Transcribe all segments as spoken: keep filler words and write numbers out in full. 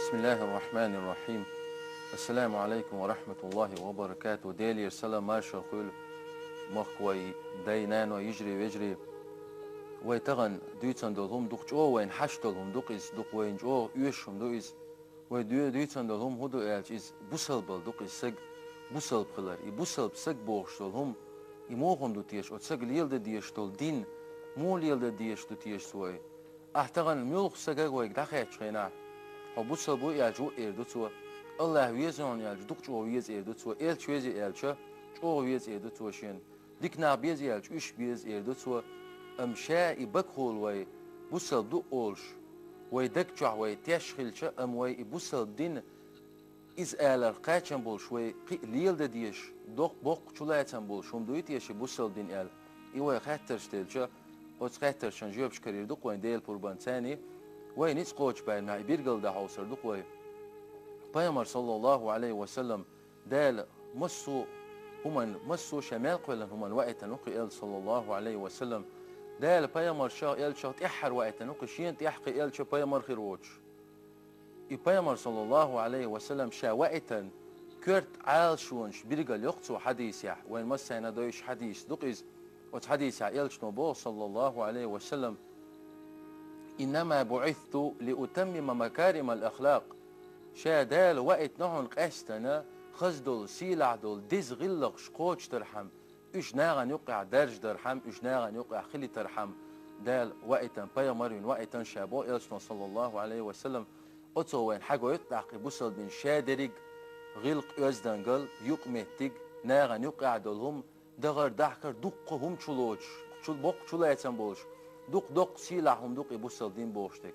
بسم الله الرحمن الرحيم. السلام عليكم ورحمة الله وبركاته. Делера салам маршал хуьлда, махкахой, дай, наной, йижарий, вежарий. Вай тахана дуьйцун долу хӀума дукха чӀогӀа вайна хьашт долу хӀума ду-кх иза, дукха вайна чӀогӀа оьшуш хӀума ду иза. Вай дуь-, дуьйцун долу хӀума хӀун ду аьлча, иза бусалба хила ду-кх иза саг, бусалба хилар. И бусалба саг бохуш долу хӀума, и муха хӀума ду теша, оцу сага леладан дезаш долу дин, муха леладан дезаш ду теша цо и? Ахь тахана муьлхха сагага вайга дӀахаьттачу хенахь, хьо бусалба ву аьлча, ву эр ду цо. Аллахь веза хьуна аьлча, дукха чӀогӀа веза эр ду цо. Элча веза аьлча, чӀогӀа веза эр ду цо шена. Дика нах беза аьлча, уьш беза эр ду цо. Амма ша и бакъахула вай бусалба ду олуш, вай даг чохь вай теш хилча, амма вай и бусалба дин, иза алар кхачам болуш, вай кхин а леладан дезаш, доккха, боккха чулацам болуш хӀума дуй теша и бусалба дин аьлла? И вай хаттарш делча, оцу хаттаршна жоьпаш карийр ду-кх вайн Делан пурбанца. Вай ницкъ кхочу бахьана и биргал дан хьовсур ду-кх вай. Пайхамар, саллаллаху Ӏалайхи ва саллам, Дала массо а хӀуманна, массо а ша мел кхоьллина хӀуманна ваийтина ву-кх и элча, саллаллаху Ӏалайхи ва саллам. Дала пайхамаршах, элчах тӀаьххьара ваийтина ву-кх и, шена тӀаьхьа кхин элча, пайхамар хир воцуш. И пайхамар, саллаллаху Ӏалайхи ва саллам, ша ваийтина коьрта Ӏалашонаш биргал йо-кх цо хьадисехь, вайн массарна а дойуш хьадис ду-кх иза. Оцу хьадисехь элчано боху, саллаллаху Ӏалайхи ва саллам: «Иннама буӀисту лиутаммима макаримал ахлакъ». Ша Дала ваийтина хьуна къаьстина хаза долу, сийлахь долу деза гӀиллакхаш кхочушдархьама, уьш нахана юккъехь даржадархьама, уьш нахана юккъехь хилийтархьама Дала ваийтина, пайхамар вина ваийтина ша боху элчано, саллаллаху Ӏалайхи ва саллам. Оцо вайна хьагойту тӀаккха и бусалба дин ша дерриг гӀиллакх, оьздангалла, юкъаметтиг нахана юккъехь долу хӀума, дахар, дахкар, дуккха хӀума чулоцуш, чу-, боккха чулацам болуш, дукха доккха сийлахь хӀума ду-кх и бусалба дин бохуш дерг.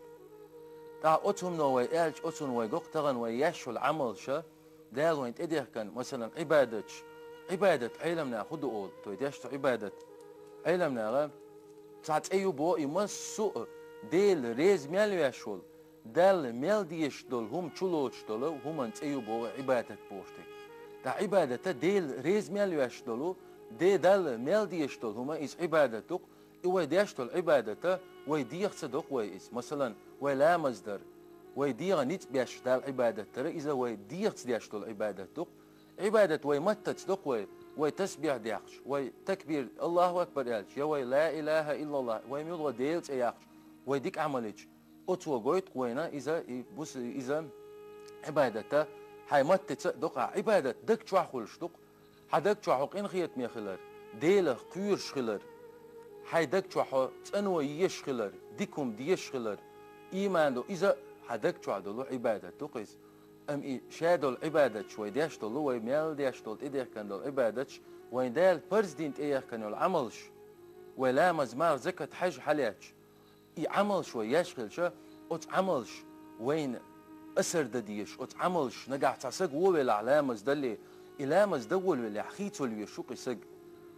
ТӀаккха оцу хӀумано вай аьлча, оцунна вай го-кх тахана вай еш йолу Ӏамалша, Дала вайна тӀедехкина, масалан, Ӏибадаташ. Ӏибадат Ӏеламнаха хӀун ду олу, той деш цу Ӏибадат? Ӏеламнаха цхьа цӀе ю боху и массо а Дела реза мел веш волу, Далла мел дезаш долу хӀума чулоцуш долу хӀуманна цӀе ю боху Ӏибадат бохуш дерг. Ткъа Ӏибадата Дела реза мел веш долу, Де-, Далла мел дезаш долу хӀума иза Ӏибадат ду-кх, и вай деш долу Ӏибадата вай дегӀаца до-кх вай иза. Масалан, вай ламаз дар, вай дегӀан ницкъ беш Далла Ӏибадат дара, иза вай дегӀаца деш долу Ӏибадат ду-кх. Ӏибадат вай маттаца до-кх вай, вай тасбихь дехча, вай такбир, Аллаху акбар аьлча, я вай ла илаха иллаллах, вай муьлхха Делан цӀе яхча, вай дика Ӏамал йича, оцо гойту-кх вайна иза, и бус-, иза Ӏибадата хьайн маттаца а до-кх ахь. Ӏибадат даг чохь хуьлуш ду-кх. Хьан даг чохь хьо къинхетаме хилар, Делах кхоьруш хилар, хьайн даг чохь хьо цӀано езаш хилар, дика хӀума дезаш хилар, ийман ду, иза хьан даг чохь долу Ӏибадат ду-кх иза. Амма и ша долу Ӏибадаташ вай деш долу, вай мел деш долу, тӀедехкина долу Ӏибадаташ, вайн Дала парз дина тӀеяхкина йолу Ӏамалш, вай ламаз, марха, закат, хьаьж хьалаьцча, и Ӏамалш вай еш хилча, оцу Ӏамалш вайна асар дан дезаш, оцу Ӏамалш нагахь цхьа саг вон велахь ламаз далле, и ламаз дан волавеллехь хийцалуш ву-кх и саг.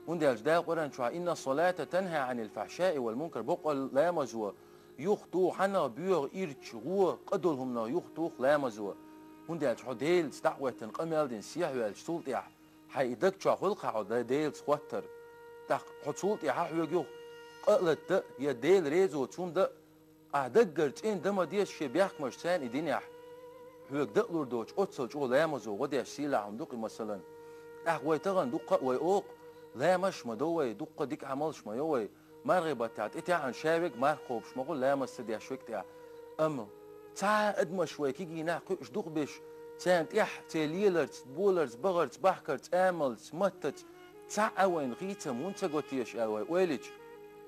ХӀунда аьлча Дала Къуръан чохь: «Инна салата танха Ӏанил фахьшаи вал мункар», бакъволу ламазо юхатуху хьанах, боьха, ирча, вон, къа долу хӀуманах юхатуху ламазо. ХӀунда аьлча хьо Делаца дӀа а хӀоьттина, къамел дина, сехьаваьлча, цул тӀаьхьа хьайн и даг чохь хуьлу-кх хьо Делаца хоттар. ТӀаккха хьо цул тӀаьхьа хьоьга юха къа а латта, я Дела реза воцу хӀума дан а, ахь даггара цӀена дан ма деза шен бехкамашца и динехь. Хьоьга дан а лур доцуш, оццул чӀогӀа ламазо гӀо деш сийлахь хӀума ду-кх и, масалан. ТӀаккха вай тахана дуккха а вай олу-кх, ламазаш ма до вай, дуккха дика Ӏамалш ма йо вай. Мархи баттахь тӀетаьӀна ша верг марха кхобуш ма хуьлу ламаз ца деш верг тӀехь. Амма цхьа а адамаш вай кегийнахь кхуьуш дукха беш, царна тӀехь церан леларца, боларца, бахарца, бахкарца, амалца, маттаца цхьа а вайна хийцам хӀунда ца го теша аьлла вай ойла йича,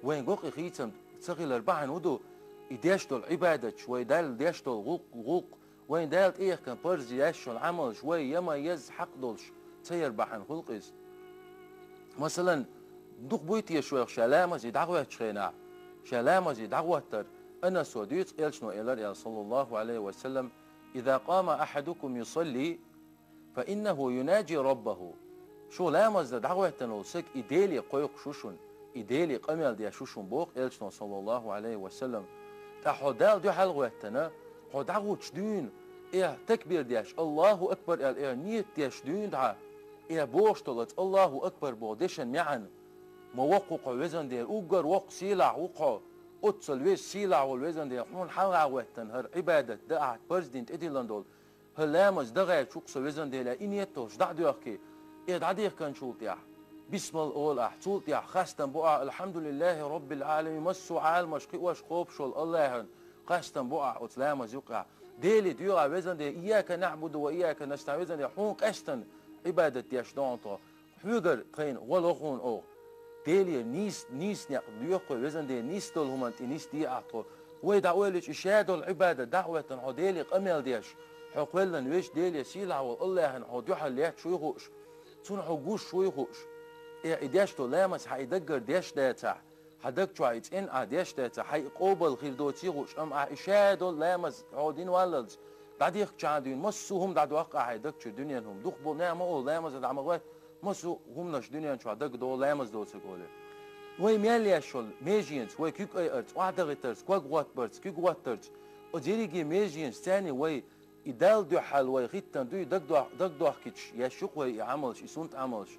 вайна го-кх и хийцам ца хилар бахьана хӀун ду? И деш долу Ӏибадаташ, вай Далла деш долу гӀуллакх, гӀуллакх, вайн Дала тӀеяхкина парз еш йолу Ӏамалш вай я ма езза хьакъ долуш ца яр бахьана хуьлу-кх иза. Масалан, дукха буй теша вайх ша ламазе дӀахӀоьттучу хенахь, ша ламазе дӀахӀоттар, Анаса дуьйцу, элчано элира аьлла, саллаллаху Ӏалайхи ва саллам: «Иза къама ахьадукум юсалли, фа иннаху юнаджи раббаху». Шу ламаз дан дӀахӀоьттина волу саг и Деле кхойкхуш ву шуна, и Деле къамел деш ву шуна, боху элчано, саллаллаху Ӏалайхи ва саллам. ТӀаккха хьо Далла дуьхьал гӀоьттина, хьо дӀахӀуттуш дуьйна, эхь, такбир деш, Аллаху акбар аьлла, эхь, нийят деш дуьйна дӀа, эхь, бохуш долу оцу Аллаху акбар боху дешан маьӀна: ма воккха ву-кх хьо, везан Дела, уггар воккха, сийлахь ву-кх хьо, Оццул веза сийлахь волу везан Дела, хьуна хьалха гӀоьттина хӀара Ӏибадат дан ахь парз дина тӀедиллина долу, хӀара ламаз дан гӀерташ ву-кх со, везан Дела, и нийят долуш дӀа а доьхкий, и дӀадихкинчул тӀаьхьа бисмал ола ахь, цул тӀаьхьа хастам бо ахь, алхьамдулиллахӀи роббил Ӏаламин, массо а Ӏаламаш, кхиош, кхобуш волу АллахӀан хастам бо ахь оцу ламаза юкъахь. Деле доьгӀахь, везан Дела, ийяка наӀбуду ва ийяка настаӀин, везан Дела, хьуна къаьстина Ӏибадат деш ду хьуна тхо. Хьоьгара тхайна гӀо ло хьуна оха. Деле нийс-, нийса некъ лоьху вай, везан Дела, нийса долу хӀуманна тӀе нисде ахь тхо. Вай дӀаоьллича, и шадолу Ӏибадат дӀахӀоьттина хьо Деле къамел деш, хьо кхоьллина везачу Деле, сийлахь волу АллахӀана хьо дуьхьал леташ вуй хууш, Цунна хьо гуш вуй хууш. Э, и деш долу ламаз хьан и даггара деш дацахь, хьан даг чохь и цӀена ахь деш дацахь, хьан и къобал хир доций хууш, амма ахь и шадолу ламаз хьо дина валлалц, дӀадихкачхьана дуьйна массо а хӀума дӀадоккху ахь хьайн даг чуьра, дуьненан хӀума. Дукха болу нахана ма олу, ламаз а дӀа ма гӀоьтту, массо а хӀуманаш дуьнен чохь дагадогӀу ламаз доцург олий. Вай мел еш йолу меженца, вай куьг айарца, охьадахийтарца, ког гӀоттабарца, куьг гӀоттарца, оцу ерриге меженца царний вай и Далла дуьхьал вай хӀиттина дуй, дагадох-, дагадохкуьйтуш еш ю-кх вай и Ӏамалш, и суннат Ӏамалш.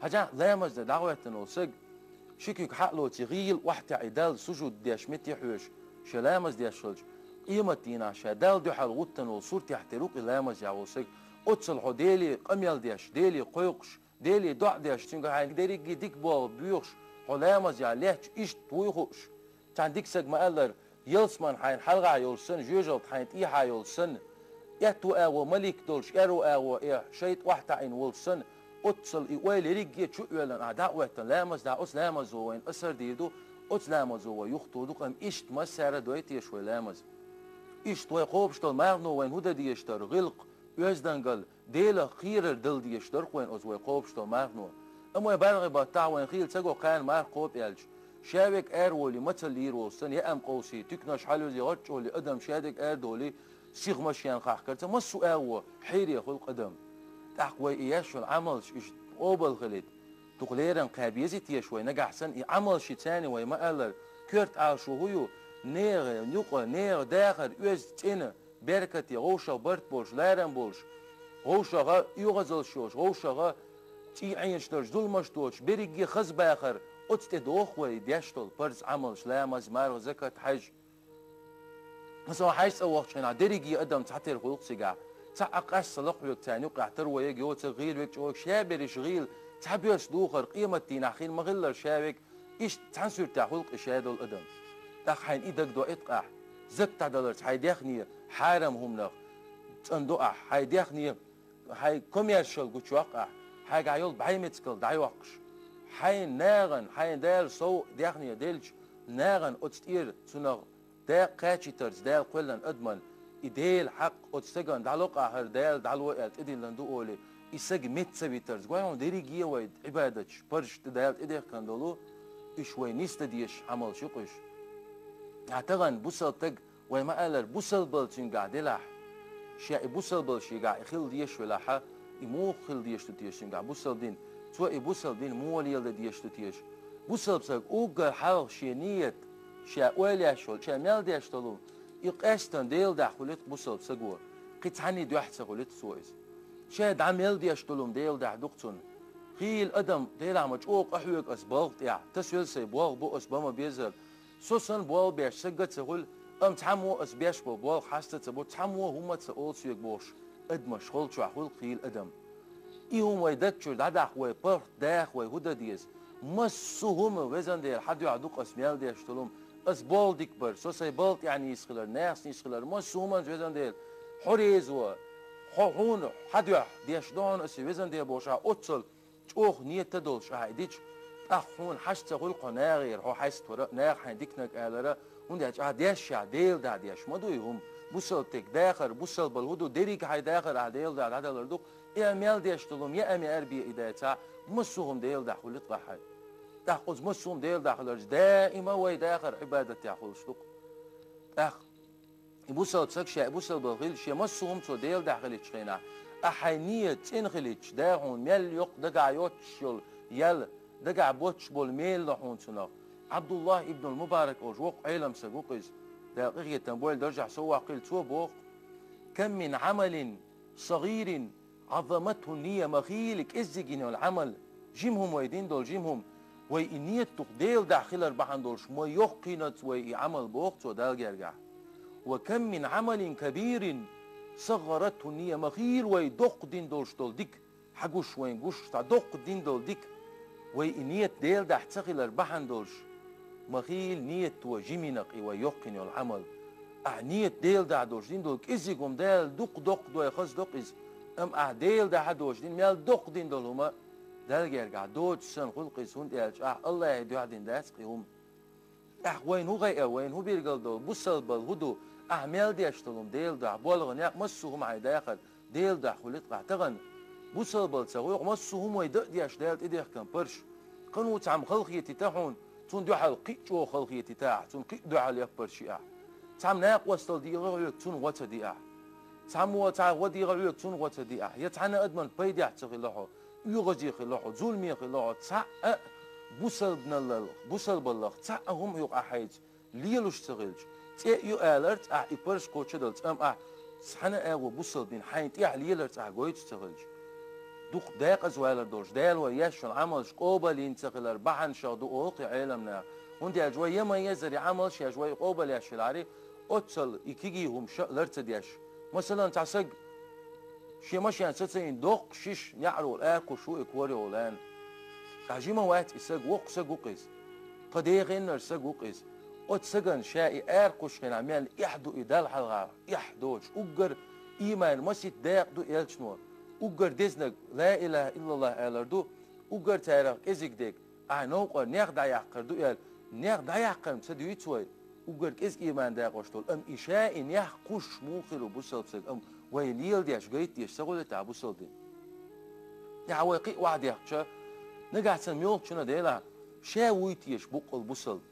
Хьажахь, ламаз дан дӀахӀоьттина волу саг, ши куьг хьа а лоций, гӀийла охьатаьӀий Далла сужуд деш метте хьоьжуш, шен ламаз деш хилча, къематдийнахь ша Далла дуьхьал гӀуттина волу суртехь тера ву-кх и ламаз яхь волу саг. Оццул хьо Деле къамел деш, Деле кхойкхуш, Деле доӀа деш, Цуьнга хьайн дерриге дика болх боьхуш, хьо ламаз яхь летташ иштта вуй хууш. Цхьана дика сага ма-аллара, ялсамани хьайна хьалха йолуш санна, жоьжалла хьайна тӀехьа йолуш санна, аьтту агӀо малик долуш, аьрру агӀо, э, шайтӀа охьатаӀийна волуш санна, оццул и ойла ерриге а чу а оьллина, ахь дӀа а хӀоьттина ламаз дахь, оцу ламазо вайна асар дийр ду, оцу ламазо вай юхатур ду-кх, амма иштта массара а дой теша вай ламаз. Иштта вай кхобуш долу мархано вайна хӀун дан дезаш дара, гӀиллакх, оьздангалла, Делах кхерар дала дезаш дара-кх вайна оцу вай кхобуш долу мархано. Амма вай бархӀе баттахь вайна хийла ца го кхарна марха кхобу аьлча, ша верг араволий, мацалла йийр волуш санна, яа ма къовсий, туьканаш хьалоьзий, гӀарчӀ олий, адам шадерг арадолий, сиха машен хахкарца, массо а агӀо хьере хуьлу-кх адам. ТӀаккха вай и еш йолу Ӏамалш иштта къобал хилийта, дукха леррина кхаьбезий теша вай, нагахь санна и Ӏамалш йича царний вай ма-аллара, коьрта Ӏалашо хӀун ю, нехан юкъа, нехан дахар оьзда, цӀена, беркате, вовшах барт болуш, ларам болуш, вовшах а оьгӀазаллаш йолуш, вовшах а цӀий Ӏенаш дарш, зуламаш доцуш, берриге хаза бахар, оцу тӀе доху вай деш долу парз Ӏамалш, ламаз, марха, закат, хьаьж. Аса хьаьж цӀа вахча хенахь, дерриге адам цхьатера хуьлу-кх цигахь. Цхьаъ а къаьстина лакхвега царна юккъехь тара вайга, йоцург гӀийла, верг чӀогӀа, ша берриш гӀийла, цхьаберш духар, къематдийнахь хин ма-хиллара ша верг, иштта цхьана суьртехь хуьлу-кх и шадолу адам. ТӀаккха хьайна и дагадоуьйту-кх ахь, закат дӀадаларца хьайн даьхни хьарам хӀуманах цӀандо ахь, хьайн даьхни, хьайн коммершал гучуйоккху ахь, хьайгахь йолу бӀаьмецкал дӀайоккхуш. Хьайн нахана, хьайна Дала сов даьхни делча, нахана оцу тӀера цунах дакъа кхачийтарца Дала кхоьллина адаман, и Делан хьакъ оцу стагана дӀало-кх ахь, хӀара Дала дӀало аьлла тӀедиллина ду олий, и саг меца ца витарца. Гой хьуна, дерриге а вай Ӏибадаташ, парзаш тӀе Дала тӀедехкина долу, уьш вай нисдан дезаш Ӏамалш ю-кх уьш. Ахьа тахана бусалба стаг, вай ма-аллара, бусалбалла цуьнгахь делахь, ша и бусалбалла шегахь и хила дезаш велахьа, и муха хила дезаш ду теша цуьнгахь бусалба дин, цо и бусалба дин муха леладан дезаш ду теша? Бусалба стаг уггар хьалха шен ният, ша ойла еш йолу, ша мел деш долу, и къаьстина Делан дуьхьа хуьлуьйту-кх бусалба стаго, кхин цхьанний дуьхьа ца хуьлуьйту цо иза. Ша дӀа мел деш долу Делан дуьхьа ду-кх цунна. Хийла адам, делахь ма чӀогӀа къахьоьгу ас балха тӀехь, тасавелла сайн болх бу ас бан ма беззара. Со санна болх беш саг а ца хуьлу, амма цхьаммо ас беш болу болх хьаста ца бо, цхьаммо хӀумма а ца олу соьга бохуш, адамаш холчохь хуьлу-кх хийла адам. И хӀума вай даг чуьра дӀадахка, вай паргӀат даха, вай хӀун дан деза? Массо а хӀума, везан Дела, хьан дуьхьа ду-кх ас мел деш долу хӀума. Ас болх дика бар, со сайн балха тӀехь нийса хилар, нахаца нийса хилар, массо а хӀуманца, везан Дела, хьо реза ван, хьо хьуна, хьан дуьхьа деш ду хьуна ас и, везан Дела, бохуш ахь оццул чӀогӀа нийят долуш ахь и дича, тӀаккха хьуна хьашт ца хуьлу-кх хьо нахера, хьо хьаьстара, наха хьайн диканиг алара, хӀунда аьлча ахь дешшехь, Делан дуьхьа деш ма дуй хӀума. Бусалба стаг дахар, бусалбалла хӀун ду, дерриг хьайн дахар ахь Делан дуьхьа дӀадалар ду-кх, и а мел деш долу хӀума, я а мел арабе и дацахь, массо а хӀума Делан дуьхьа хуьлуьйту-кх ахь хьайн. ТӀаккха оцу массо а хӀума Делан дуьхьа хиларца, даима вай дахар Ӏибадатехь хуьлуш ду-кх. ТӀаккха И бусалба саг ша и бусалбалла хилча, шен массо а хӀума цо Делан дуьхьа хилийтучу хенахь, ахьа хьайн нийят цӀена хилийтча, Дала хьуна мел йоккха дагахь йоцуш йолу ял, дагахь боцуш болу мел ло хьуна цунах. Ӏабдуллахь ибн ал-Мубарак олуш воккха Ӏелам саг ву-кх иза. Дала къинхетам бойла, даржехь сов ваккхийла, цо боху: «Кам мин Ӏамалин сагӀирин Ӏаззаматху нийя», ма хийла кӀеззиг йина йолу Ӏамал, жима хӀума вай дина долу жима хӀума, Вай и ният дукха Делан духьа хилар бахьан долуш ма йоккхийна вай и Ӏамал, боху цо, Далла гергахь. «Ва кам мин Ӏамалин кабирин саггӀаратхӀу ннийя», ма хилла вай доккха дина долуш долу дика, хьан гуш вайна гуш, цхьа доккха дина долу дика, вай и ният Делан духьа ца хилар бахьана долуш, ма хилла ниято жимина и вай йоккхийна йолу Ӏамал. Ахьа ният Делан духьа долуш дина долу кӀезиг хӀума Дала дукха доккха дой хаза доккха иза, амма ахьа Делан духьа долуш дина мел доккха дина долу хӀума Далла гергахь доцуш санна хуьлу иза, хӀунда аьлча ахьа АллахӀан духьа дина дац и хӀума. Ахь вайна хӀун гӀайа, вайна хӀун билгал долу, бусалбалла хӀун ду, ахь мел деш долу хӀума Делан духьа, болх а, некъ а, массо а хӀума хьайн дахар Делан духьа хуьлу-кх ахь тахана. Бусалбалла ца гӀо, массо а хӀума вай дан а деш, Дала тӀедехкина парзаш. Кхин а цхьамма халахетийта хьуна, цунна дуьхьал кхин а чӀогӀа халахетийта ахь, цунна кхин а дуьхьал яппарш йи ахь. Цхьамма накъосталла дегӀан хьоьга, цунна гӀо ца де ахь. Цхьаммо цхьа гӀо дегӀан хьоьга, цунна гӀо ца де ахь. Я цхьана адамна пайдехь ца хилла хьо, оьгӀазе хилла хьо, зуламе хилла хьо, цхьаъ а бусалбаналлал-, бусалбаллах цхьаъ а хӀума юкъа ахь хьайца лелуш ца хилча, цӀе а ю аларца ахь и парзаш кхочушдалц, амма ахь цхьана а агӀо бусалба дин хьайна тӀехь леларца ахь гойтуш ца хилча, дукха декъаза валар долуш, Дала вай еш йолу Ӏамалш къобалйина ца хилар бахьанашах ду олу кхин Ӏеламнаха. ХӀунда аьлча вай я ма езара и Ӏамалш еш, вай къобал еш хилахьара, оццул и кегий хӀумаш а лар ца деш. Масалан, цхьа саг шен машен сацийна доккха шиша неӀарехула аракхуьссуш ву и корехула лаьна. Ткъа жима вац и саг, воккха саг ву-кх иза. Тхан дехеннара саг ву-кх иза. Оцу сагана ша и аракхуьссучу хенахь мел эхь ду и Далла хьалха, эхь доцуш, уггар иман масийтта дакъа ду элчано, уггар дезнаг ла илаха иллаллах алар ду, уггар царах кӀезиг дерг, ахь новкъара нех дӀаяккхар ду аьлла, нех дӀаяккхар-м ца дуьйцу вай, уггар кӀезиг иман дакъош долу, амма и ша и нех кхуссуш муха хир ву бусалба саг, амма вай леладеш, гайта деш ца хуьлу тӀаккха бусалба дин. ТӀаккха вай кхин а охьадехча, нагахь санна муьлххачунна делахь, ша вуй теша буккъал бусалба?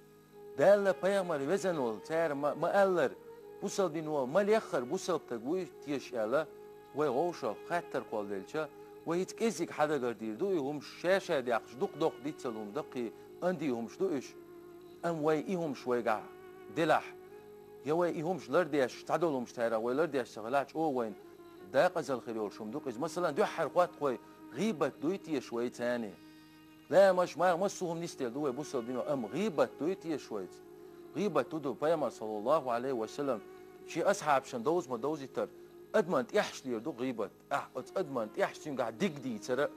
Далла, пайхамар везан волу цара ма, ма аллара, бусалба дино ма леххара бусалба стаг вуй теша аьлла, вай вовшах хаттар кхолладелча, вай хӀинца кӀеззиг хьадагардийр ду и хӀумаш, ша-ша дехкаш дукха-дукха дицал хӀума даккхий, анди хӀумаш ду уьш. Амма вай и хӀумаш вайгахь делахь, я вай и хӀумаш лардеш, цхьадолу хӀумаш царах вай лардеш ца хилахь, чӀогӀа вайна декъазалла хир йолуш хӀума ду-кх иза. Масалан, дуьххьара хотту вай, гӀийбат дуй теша вай царний? Ламаш, марха, массо а хӀума нисделла ду вай бусалба дино, амма гӀийбат дуй теша вайца? ГӀийбат хӀун ду? Пайхамар, саллаллаху Ӏалайхи ва саллам, шен асхьабашна довза ма довзийтара, адаман тӀехьашха лер ду гӀийбат. Ахь оцу адаман тӀехьашха цуьнгахь диг дийцар а.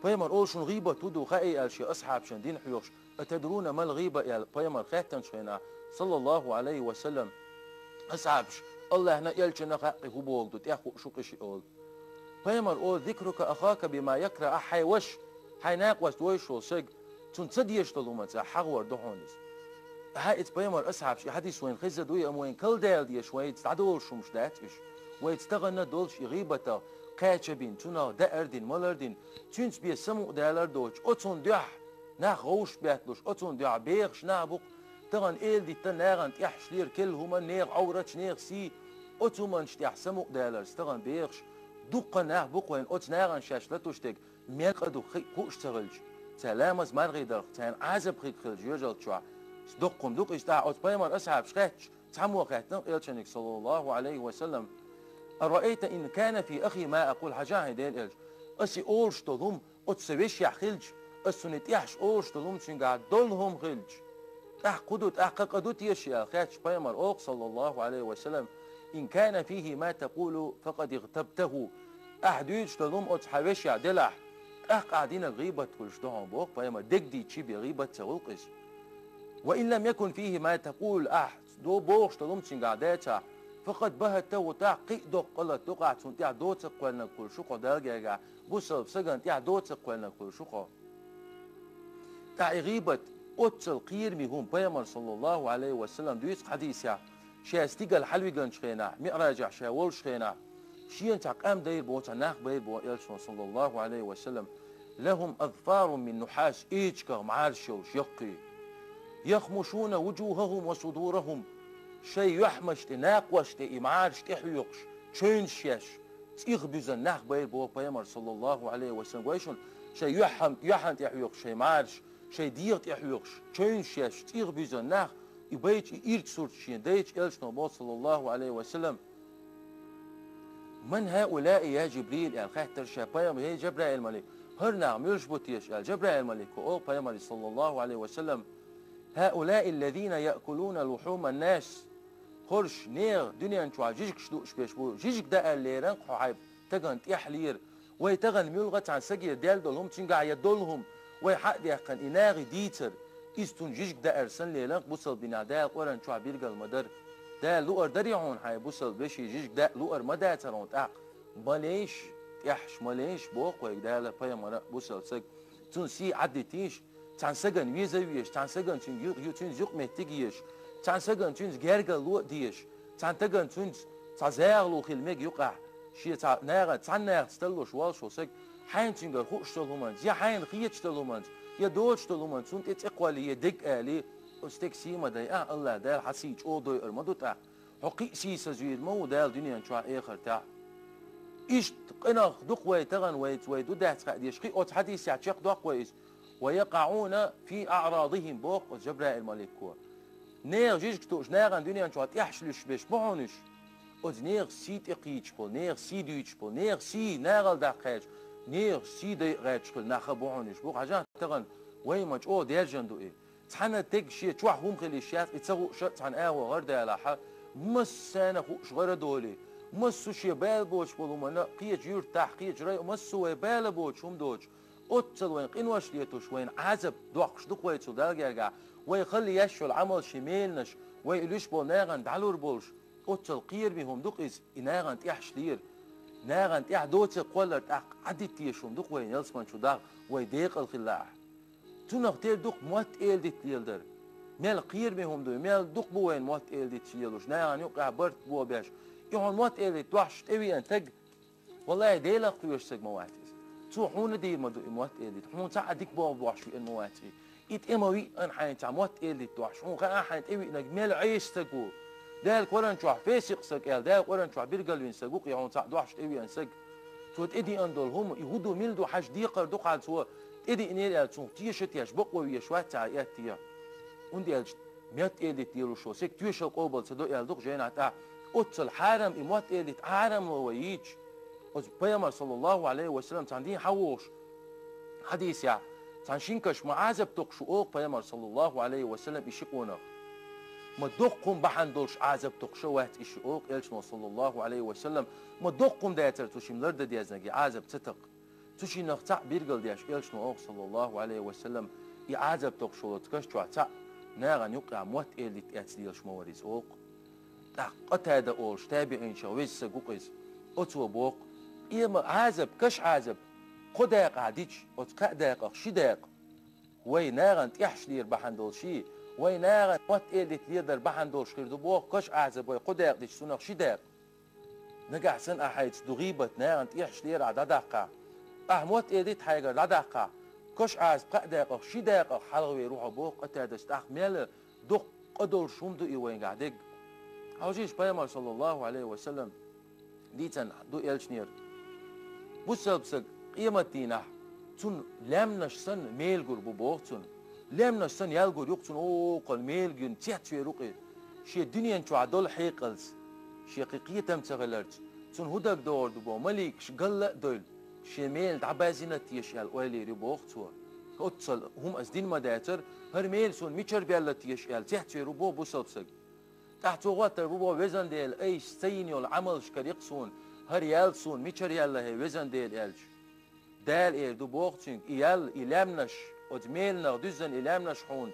Пайхамар олу шуна гӀийбат хӀун ду хаий аьлла шен асхьабашна дина хьоьхуш, «Атадруна мал гӀийба?» аьлла, пайхамар хаьттинчу хенахь, саллаллаху Ӏалайхи ва саллам, асхьабаш, АллахӀна, элчанна хаьа-кх и хӀун бохург ду, тӀех хууш ву-кх и шиъ олу. Пайхамар олу: «Зикрука ахака бима якрахӀ», ахь хьайн ваша, хьайн накъост вовзаш волу саг, цунна ца дезаш долу хӀуманца ахь хьахор ду хьуна иза. Ахьа иза пайхамар асхьабаш, и хьадис вайна хезна дуй, амма вайна калдала дезаш, вайца дӀадолуш хӀумаш дац уьш. Вайца тахана долуш и гӀийбатах кхача бина, цунах даар дина, малар дина, цуьнца бен самукъадалар доцуш, оцунна дуьхьа нах гӀовшашбетталуш, оцунна дуьхьа бехаш нах бу-кх, тахана эладитта нахана тӀехьашха лер, керла хӀума, нехан Ӏовраташ, нехан сий, оцу хӀуманаш тӀехь самукъадаларца тахана бехаш дуккха нах бу-кх вайна, оцу нахана шаьш латуш дерг мел къа ду хи-, хууш ца хилча, цара ламаз маргӀий дарх, царна Ӏазап хиг хилча жоьжалла чохь. Доккха хӀума ду-кх иза. ТӀаккха оцу пайхамар асхьабаш хаьттича, цхьаммо хаьттина элчаниг, саллаллаху Ӏалайхи ва саллам: «Араайта ин кана фи ахи ма акъул», хьажахьа, хӀай Делан элча, аса и олуш долу хӀума оцу сан вешехь хилча, аса цунна тӀехьашха олуш долу хӀума цуьнгахь долу хӀума хилча, тӀаккха хӀун ду, тӀаккха къа ду теша аьлла хаьттича, пайхамар олу, саллаллаху Ӏалайхи ва саллам: «Ин кана фихи ма такъулу, факъад игътабтаху». Ахь дуьйцуш долу хӀума оцу хьан вешехь делахь, тӀаккха ахь динарг гӀийбат хуьлуш ду хьуна, боху пайхамар, дерг дийцича бен гӀийбат ца хуьлу-кх иза. «Ва ин лам якун фихи ма такъул», ахь до бохуш долу хӀума цуьнгахь дацахь, «факъад багьаттаху», тӀаккха кхин а доккха къа латто-кх ахь, цунна тӀехь доцург кхоьллинарг хуьлуш ву-кх хьо Далла гергахь, бусалба сагана тӀехь доцург кхоьллинарг хуьлуш ву-кх хьо. ТӀаккха и гӀийбат оццул кхераме хӀума, пайхамар, саллаллаху Ӏалайхи ва саллам, дуьйцу хьадисехь, ша стигала хьалавигначу хенахь, миӀражехь ша волчу хенахь, шена цхьа къам дайр боху, цхьа нах байр боху элчано, саллаллаху Ӏалайхи ва саллам: «Лахум азфарун мин нухьас», эчигах мӀараш йолуш яккхий. «Яхмушуна вуджухахум ва судурахум», шайн юьхьмаш тӀе, накъош тӀе и мӀараш тӀехьоькхуш, чевнаш еш, цӀийх буьзна нах байр боху пайхамар, саллаллаху Ӏалайхи ва саллам. Гой шуна, шайн юьхьан-, юьхьан тӀе хьоькхуш шайн мӀараш, шайн дегӀа тӀе хьоькхуш, чевнаш еш, цӀийх буьзна нах, и байча, и ирча сурт шена дайча, элчано боху, саллаллаху Ӏалайхи ва саллам: «Ман хӀаулаи, я Жибрил?» аьлла хаьттара ша пайхамар: «ХӀей, Жабраил малик, ХӀара нах муьлш бу теша аьлла, Жабраил малико олу пайхамаре, саллаллаху Ӏалайхи ва саллам: «ХӀаулаи ллазина яъкулуна лухьуман нас». ХӀорш нехан дуьнен чохь жижигаш дууш берш бу. Жижиг даар лерина хьо хьайн тагана тӀехь лера. Вай тагана муьлхха цхьана сагера даьлла долу хӀума, цуьнгахь я долу хӀума, вай хьа а даьккхина, и нахе дийцар, иза цунна жижиг даар санна леланах бусалба динехь Дала Къуръан чохь билгал ма дара. Дала луъар дарий хьуна хьайн бусалба вешин жижиг даа, луъар ма дацара хьуна тӀаккха. Ма лейша, тӀехьаш ма лейша, боху вайга Дала, пайхамара, бусалба саг. Цунна сий Ӏадитийша, цхьана сагана веза а везаш, цхьана сагана цуьнга ю-, ю-, цуьнца юкъаметтиг а езаш, цхьана сагана цуьнца гергарло а дезаш, цхьана тагана цуьнца цхьа захало хила мега юкъахь, шен цхьа наха, цхьана нахаца таллуш волуш волу саг, хьайна цуьнгара хууш долу хӀуманца, я хьайна хеташ долу хӀуманца, я доцуш долу хӀуманца цунна тӀе цӀе кхоллий, я дерг алий, оцу стеган сий ма дайа, АллахӀ Дала хьан сий чӀогӀа дойур ма ду тӀаккха. Хьо кхин а сийсазвийр ма ву Дала дуьнен чохь, эхартехь. Иштта къинах дукха вай тахана, вайца вай ду дац хаа дезаш, кхин оцу хьадисехь чекхдоккху вай иза. «Ва якъаӀуна фи аӀрадихим», боху оцу Жабраил малико. Нехан жижиг тууш, нахана дуьнен чохь тӀехьаш луьстуш берш бу хьуна уьш. Оцу нехан сий тӀекхийдаш болу, нехан сий дуьйцуш болу, нехан сий нахала даккха гӀерташ, нехан сий дайа гӀерташ хилла нах а бу хьуна уьш. Бу хьажа тахана, вай ма чӀогӀа даьржина ду и. Цхьана тега шен чохь хӀума хила йиш яц, и ца хууш а цхьана агӀо гӀара далахь, массарна хууш гӀара а долий, массо а шен бала боцуш болу хӀуманна, кхечу юьртахь, кхечу районехь, массо а вай бала боцуш хӀума доцуш, оццул вайн къинош летош, вайна Ӏазап доккхуш ду-кх вай цу Далла гергахь, вай хала еш йолу Ӏамал, шен меланаш, вай и луьйш болу нахана дӀалур болуш, оццул кхераме хӀума ду-кх иза, и нахана тӀехьаш лера. Нахана тӀехь доцург кхоллар тӀаккха Ӏадитта езаш хӀума ду-кх вайна ялсамани чу даха, вай декъала хилла ахь. Цунах тера ду-кх мотт-эладита леладар. Мел кхераме хӀума ду, мел дукха бу вайна мотт-эладиташ лелош, нахана юкъахь барт бохабеш. И хьуна мотт-эладита дохьуш тӀевеана стаг, валлахӀи, Делах кхоьруш стаг ма вац иза. Цо хьуна дийр ма ду и мотт-эладита, хьуна цхьа а дика болх бохьуш веана ма вац и. И тӀе ма виъна хьайна цхьа мотт-эладита дохьуш, хьуна хаьа хьайна тӀевиънарг мел Ӏеса стаг ву. Дала Къуръан чохь фесикъ стаг аьлла, Дала Къуръан чохь билгалвина стаг ву-кх и хьуна цхьаъ дохьуш тӀевеана стаг. Цо тӀедеана долу хӀума, и хӀун ду, мила ду, хьажа декхар ду-кх хьан цо тӀедеънера аьлла, цунах теша тешаш бакъо везаш вац цхьа а, аьттехьа. ХӀунда аьлча мотт-эладита лелош волу стеган тоьшалла къобал ца до аьлла ду-кх жайнахь тӀехь. Оццул хьарам и мотт-эладита, хьарам ло вай йийцаш. Оцу пайхамар, саллаллаху Ӏалайхи ва саллам, цхьана дийнахь хьан вогӀуш хьадисехь, цхьана шина каш ма Ӏазап токхуш ву, олу-кх пайхамар, саллаллаху Ӏалайхи ва саллам, и ши къонах. Ма доккха хӀума бахьана долуш Ӏазап токхуш а вац и ши, олу-кх элчано, саллаллаху Ӏалайхи ва саллам, ма доккха хӀума дацара цу шимма лардан дезнарг и Ӏазап ца такха. Цу шиннах цхьаъ билгал деш элчано олу-кх, саллаллаху Ӏалайхи ва саллам, и Ӏазап токхуш волу оцу каш чохь цхьаъ нахана юккъехь мотт-эладита эцна лелаш ма вара иза, олу-кх. ТӀаккха Къатада олуш табиӀинчех веза стаг ву-кх иза. Оцо боху-кх, къема Ӏазап, каш Ӏазап, кхо дакъахь дича, оцу кхаа дакъах ши дакъа вай нахана тӀехьаш лера бахьана долуш, вай нахана мотт-эладита леладар бахьана долуш хир ду боху, каш Ӏазап вай кхо дакъа дича, цунах ши дакъа. Нагахь санна ахь хьайца ду гӀийбат, нахана тӀехьаш лера ахь дӀадаккхахь, ахь мотт-эладита хьайгара дӀадаккхахь, каш Ӏазап кхаа дакъах ши дакъах хьалхавер ву хьо боху Къатадас, тӀаккха мел доккха къа долуш хӀума ду и вайгахь дерг. Хьовсийша, пайхамар, саллаллаху Ӏалайхи ва саллам, дийцина ду элчанера. Бусалба стаг къематдийнахь цунна лаьмнаш санна мел гур бу боху цунна. Лаьмнаш санна ял гур ю-кх цунна, окхана мел гина цецвер ву-кх и. Шен дуьнен чохь долу хьекъалца, шен кхин кхетам ца хиларца, цунна хӀун дагадогӀур ду боху, маликаш галла а девлла, шен мел дӀабаьззина теша аьлла ойла йийр ю боху цо. Оццул хӀума аса дина ма дацара, хӀара мел суна мичара баьлла теша аьлла цецвер ву боху бусалба стаг. ТӀаккха цо хоттур бу боху: «Везан Дела, айса ца йина йолу Ӏамалшкара йи-кх суна, хӀара ял суна мичара яьлла хьан, везан Дела?» аьлча, Дала эр ду боху цуьнга: «И ял, и лаьмнаш, оцу меланах дуьззина и лаьмнаш хьуна,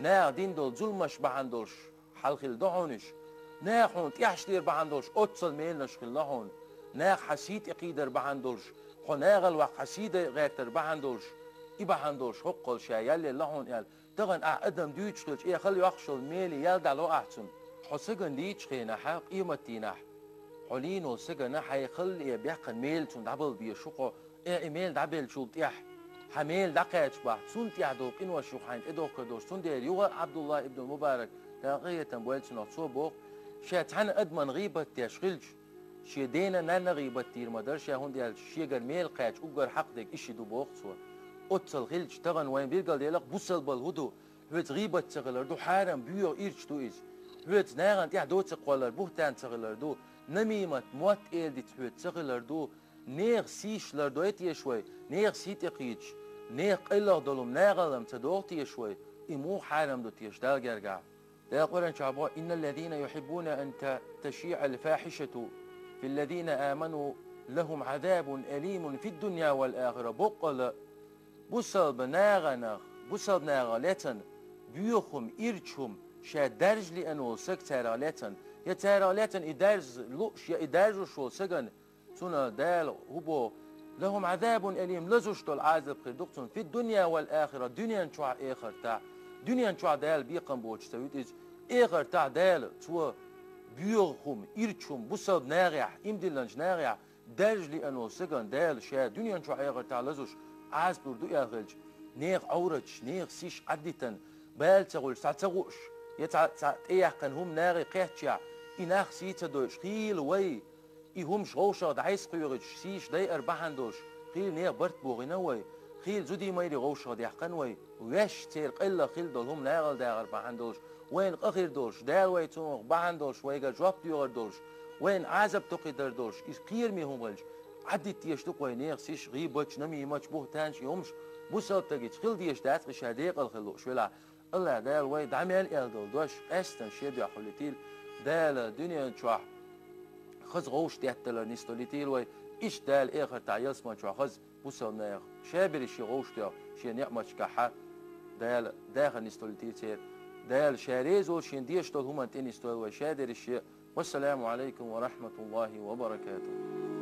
наха дина долу зуламаш бахьана долуш хьалхилла ду хьуна уьш. Наха хьуна тӀехьаш лера бахьана долуш оццул меланаш хилла хьуна. Наха хьан сий тӀекхийдар бахьана долуш, хьо нахала ваккха хьан сий дайа гӀертар бахьана долуш, и бахьана долуш хӀоккхул ша ял елла хьуна», аьлла. Тахана ахь адам дуьйцуш хилча, э, хала йоккхуш йолу меле ял дӀало ахь цунна. Хьо сагана дийцучу хенахь, къематдийнахь, хьо лийна волу сагана хьайн хала э баьккхина мел цунна дӀабала безаш ву хьо, э, и мел дӀабеллачул тӀаьхьа, хьан мел дӀакхаьчча бахь, цунна тӀехь долу къинош ю хьайна тӀедохкар долуш. Цундела юха Ӏабдуллахь ибн Мубарак, Дала къахетам бойла цунах, цо боху, ша цхьана адаман гӀийбат деш хилча, шен дена-нанна гӀийбат дийр ма дара ша, хӀунда аьлча шегара мел кхаьчча уггар хьакъ дерг и ши ду боху цо. Оццул хилча, тахана вайн билгалдела-кх, бусалбал хӀун ду? Хьоьца гӀийбат ца хилар ду, хьарам боьха ирча ду иза. Хьоьца нахана тӀехь доцург кхоллар бухӀтан ца хилар ду, намимат, мотт-эладита хьоьца ца хилар ду, Нехан сийш лардой теша вай, нехан сий тӀекхийдаш, нехан къайлаха долу нагӀалам ца доху теша вай, и муха хьарам ду теша Далла гергахь? Дала Къуръан чохь боху: «إن الذين يحبون أن ت- تشيع الفاحشة في الذين آمنوا لهم عذاب أليم في الدنيا والآخرة». Боккъала бусалба нахана, бусалба нахана лецна боьха хӀума, ирча хӀума ша даржа лиъна волу саг царах лецна, я царах лецна и даржа лууш, я и даржош волу сагана, цунна Дала хӀун боху: «لهم عذاب أليم», лазуш долу Ӏазап хир ду-кх цунна, «في الدنيا والآخرة», дуьнен чохь, эхартахь. Дуьнен чохь Дала бекхам боцуш ца вуьту иза, эхартахь Дала цо боьха хӀума, ирча хӀума бусалба нахехь, иман диллинчу нахехь даржа лиъна волу сагана Дала ша дуьнен чохь, эхартахь лазуш Ӏазап лур ду аьлла хилча, нехан Ӏовраташ, нехан сийш Ӏадитина, бала ца хуьлуш, цхьа ца хууш, я цхьа, цхьа тӀеяьккхина хӀума нахе кхеттачохь, и нах сий ца дойуш, хийла вай, и хӀумаш вовшах дӀасакхоьхьуьйтуш, сийш дайар бахьана долуш, хийла нехан барт бохийна вай, хийла зудий-майрий вовшах даьккхина вай, ваьш церан къайлаха хилла долу хӀума нахала дахар бахьана долуш, вайна къа хир долуш, Дала вай цунах бахьана долуш, вайгара жоп доьхур долуш, вайна Ӏазап токхуьйтур долуш, иза кхераме хӀума хилча, Ӏадитта дезаш ду-кх вай нехан сийш, гӀийбаташ, намиматаш, бухӀтанаш, и хӀумаш бусалба стагица хила дезаш дац, и ша декъала хила лууш велахь. АллахӀ Дала вай дӀа мел аьлла долу дош къаьсттина шен дуьхьа хуьлуьйтийла, Дала дуьнен чохь хаза вовшах детталар нисдалийтийла вай, иштта Дала эхартахь ялсаман чохь хаза бусалба нахах ша берриш шен вовшах доьху шен неӀматашкахь Дала дахар нисдалийтийла церан. Дала ша реза волу шен дезаш долу хӀуманна тӀенисдойла вай ша дерриш шен. والسلام عليكم ورحمة الله وبركاته.